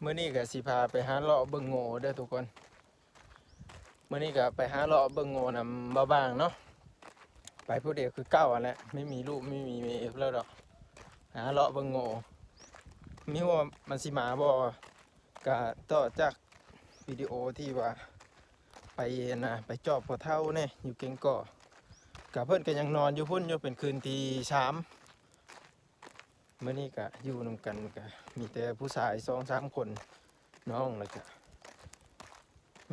ມື້ນີ້ກໍຊິພາໄປຫາເລາະເບິ່ງໂງ່ເດີທຸກຄົນ. ມື້ນີ້ກໍໄປຫາເລາະເບິ່ງໂງ່ນຳບ່າວບາງເນາະ. ໄປຜູ້ດຽວຄືເກົ່າຫັ້ນແຫຼະ ໄມ່ມີລູກໄມ່ມີເມຍແລ້ວດອກ. ຫາເລາະເບິ່ງໂງ່ ມີຮູ້ວ່າມັນຊິມາບໍ່. ກະຕໍ່ຈາກວິດີໂອທີ່ວ່າໄປຫັ້ນນະ ໄປຈອບພໍ່ເຖົ້າແດ່ຢູ່ແກ້ງກໍ ກະເພິ່ນກະຍັງນອນຢູ່ພຸ້ນຢູ່ ເປັນຄືນທີສາມ. ມື້ນີ້ກະຢູ່ນຳກັນ ກະມີແຕ່ຜູ້ຊາຍສອງສາມຄົນ ນ້ອງ ແລ້ວກະ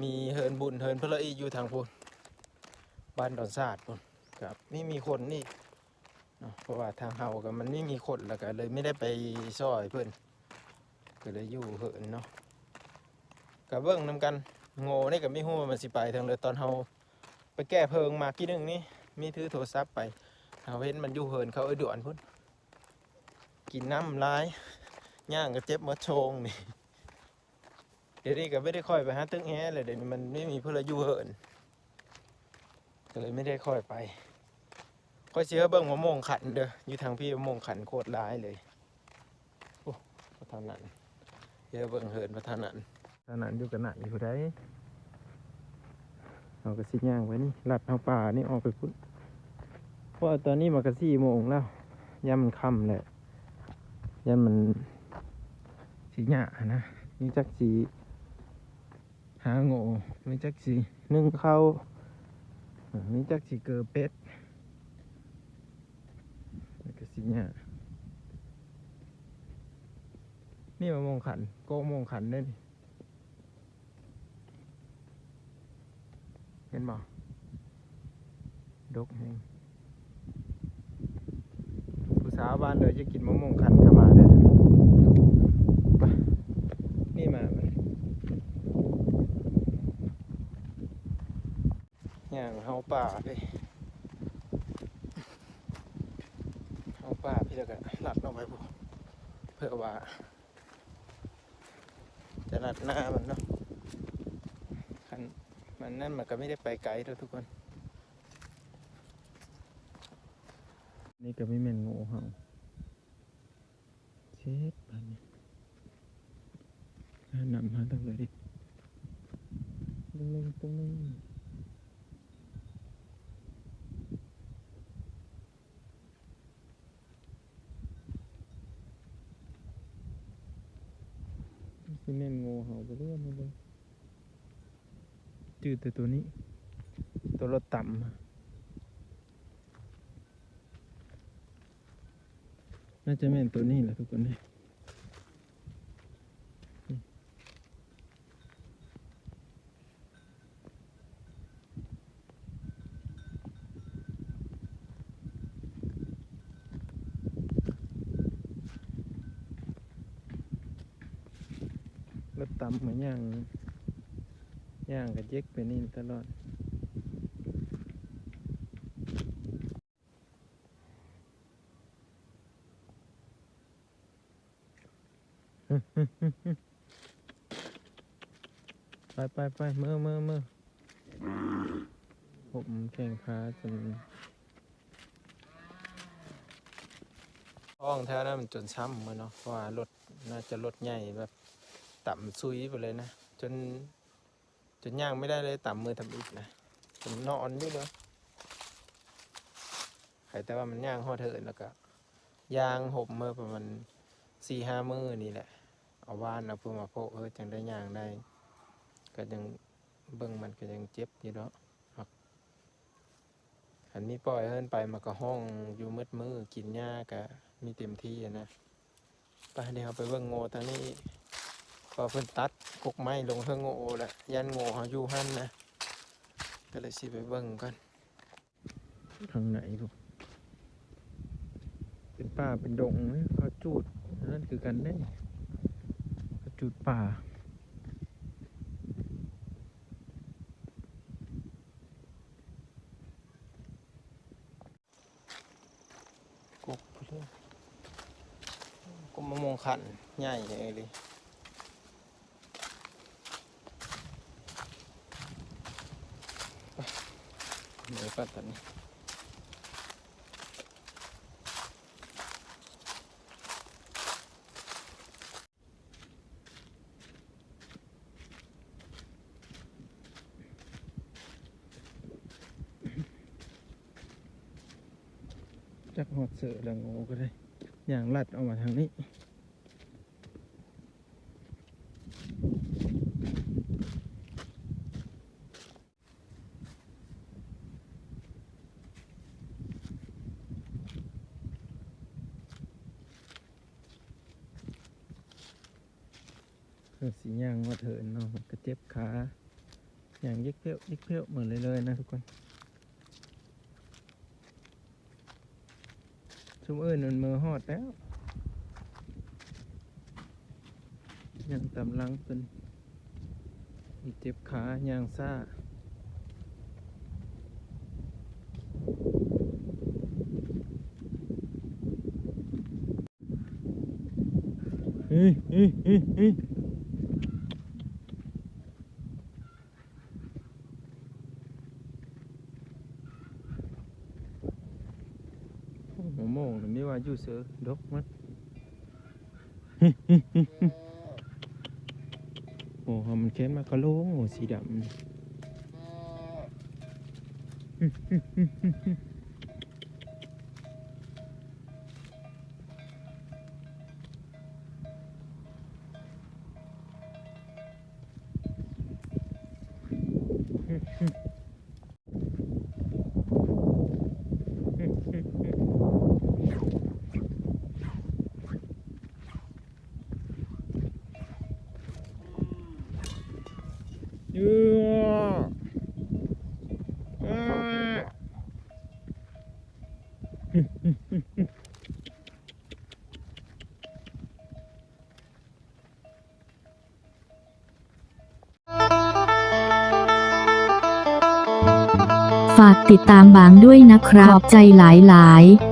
ມີເຮືອນບຸນເຮືອນພະລະອີກຢູ່ທາງພຸ້ນ ບ້ານດອນສາດພຸ້ນ ກະມີ ມີຄົນອີກເນາະ. ເພາະວ່າທາງເຮົາກະມັນມີ ມີຄົນ ແລ້ວກະເລີຍໄມ່ໄດ້ໄປຊ່ອຍເພິ່ນ ກະເລີຍຢູ່ເຮືອນເນາະ. ກະເບິ່ງນຳກັນ ໂງ່ນີ້ກະມີຮູ້ວ່າມັນຊິໄປທາງໃດ. ຕອນເຮົາໄປແກ້ເພີງມາກີ້ໜຶ່ງນີ້ ມີຖືໂທລະສັບໄປ ເຮົາເຫັນມັນຢູ່ເຮືອນເຂົາເອື້ອຍດວນພຸ້ນ. ກິນນ້ຳຫຼາຍ ຍ່າງກໍເຈັບໝົດໂຊງນີ້. ດຽວນີ້ກໍບໍ່ໄດ້ຄ່ອຍໄປຫາຕຶກແຮງແລ້ວ ດຽວນີ້ມັນໄມ່ມີຜູ້ໃດຢູ່ເຮືອນ ກໍເລີຍໄມ່ໄດ້ຄ່ອຍໄປ. ຂ້ອຍຊິເຮັດເບິ່ງມະມ່ວງຂັນເດີ ຢູ່ທາງພີ້ມະມ່ວງຂັນໂຄດຫຼາຍເລີຍ. ໂອ້ ປະທານນັ້ນ ເຮັດເບິ່ງເຮືອນປະທານນັ້ນ ປະທານນັ້ນຢູ່ກັນນະ ຢູ່ໃດ. ເຮົາກໍຊິຍ່າງໄປນີ້ ລັດເຮົາປ່ານີ້ອອກໄປພຸ້ນ ເພາະວ່າຕອນນີ້ມັນກໍສີ່ໂມງແລ້ວ ຢ້ານມັນຄ່ຳແຫຼະ ຢ້ານມັນຊິຍາກຫັ້ນນະ. ນີ້ຈັກຊິຫາໂງ່ ມີຈັກຊິໜຶ້ງເຂົ້າ ມີຈັກຊິເກີເປັດ ມັນກໍຊິຍາກ. ນີ້ມະມ່ວງຂັນ ກໍມະມ່ວງຂັນເດ້ນີ້. ເຫັນບໍ່? ດົກແຮງ. ຜູ້ສາວບ້ານເດີ ຢາກກິນມະມ່ວງຂັນກໍມາເດີ. ໄປ ນີ້ມາ ໄປ ຍ່າງເຮົາປ່າເດ້ ເຮົາປ່າພີ້ ແລ້ວກໍລັດອອກໄປພຸ້ນ ເພື່ອວ່າ ຈະລັດໜ້າມັນເນາະ. ຄັນມັນນັ້ນມັນກໍບໍ່ໄດ້ໄປໄກດອກທຸກຄົນ. ນີ້ກໍບໍ່ແມ່ນໂງ່ເຮົາ. ເຊັດ ບາດນີ້ ຫານຳຫາທາງໃດດີ? ຕົງເໜິ່ງ ຕົງເໜິ່ງ. ຊິແມ່ນໂງ່ເຮົາບໍ່ເດ້ ມາເບິ່ງ. ຈື່ແຕ່ໂຕນີ້ ໂຕລົດຕຳ ໜ້າຈະແມ່ນໂຕນີ້ແຫຼະທຸກຄົນເອີຍ. ລົດຕຳມາຍ່າງ ຍ່າງກະເຈັກໄປນີ້ຕະຫຼອດ. ໄປໆໆ ເມືອໆໆ ຫົບແຂ້ງຂາຈົນ ທ້ອງແຖວນັ້ນມັນຈົນຊ້ຳໝົດເນາະ ເພາະວ່າລົດ ໜ້າຈະລົດໃຫຍ່ແບບຕຳຊຸຍໄປເລີຍນະ ຈົນ ຈົນຍ່າງບໍ່ໄດ້ເລີຍ ຕຳມື້ທຳອິດນະ ຈົນນອນຢູ່ເດີ. ໃຄແຕ່ວ່າມັນຍ່າງຮອດເຮືອນ ແລ້ວກະຍ່າງຫົບເມືອປະມານສີ່ຫ້າມື້ນີ້ແຫຼະ ເອົາຫວ່ານເອົາປຶມມາໂພະ ເອີ ຈັ່ງໄດ້ຍ່າງໄດ້ ກະຍັງເບິ່ງມັນກະຍັງເຈັບຢູ່ເນາະ. ຄັນມີປ່ອຍເຮືອນໄປ ມັນກໍຮ້ອງຢູ່ໝົດມື້ ກິນຫຍ້າກໍມີເຕັມທີ່ນະ. ໄປ ດຽວເຮົາໄປເບິ່ງໂງ່ທາງນີ້ອີກ ເພາະເພິ່ນຕັດກົກໄມ້ລົງເທິງໂງ່ແລ້ວ ຢ້ານໂງ່ເຮົາຢູ່ຫັ້ນນະ ກໍເລີຍຊິໄປເບິ່ງກ່ອນ. ທາງໃນພຸ້ນ ເປັນປ່າເປັນດົງ ເຂົາຈູດ ອັນນັ້ນຄືກັນເດ້ ເຂົາຈູດປ່າ. ກົກພຸ້ນເລີຍ ກົກມະມ່ວງຂັນໃຫຍ່ເລີຍ. ເມືອກ່ອນຕອນນີ້. ຈັກຮອດເສີແລ້ວ ໂງ່ກໍໄດ້ ຍ່າງລັດອອກມາທາງນີ້. ເຮົາຊິຍ່າງຮອດເຫີນເນາະ ມັນກະເຈັບຂາ ຍ່າງເຢັກເພ້ວເຢັກເພ້ວເໝີເລື້ອຍໆນະທຸກຄົນ. ຊຸມອື່ນມັນເໝີຮອດແລ້ວ ຍ່າງຕາມຫຼັງເພິ່ນ ມັນເຈັບຂາ ຍ່າງຊ້າ. ໂອ້ ມະມ່ວງນີ້ວ່າຢູ່ເສີ ດົກໝົດ. ໂອ້ ມັນແຂນມາກະໂຫຼງ ໂອ້ ສີດຳ. ฝากติดตามบางด้วยนะครับ ขอบใจหลายๆ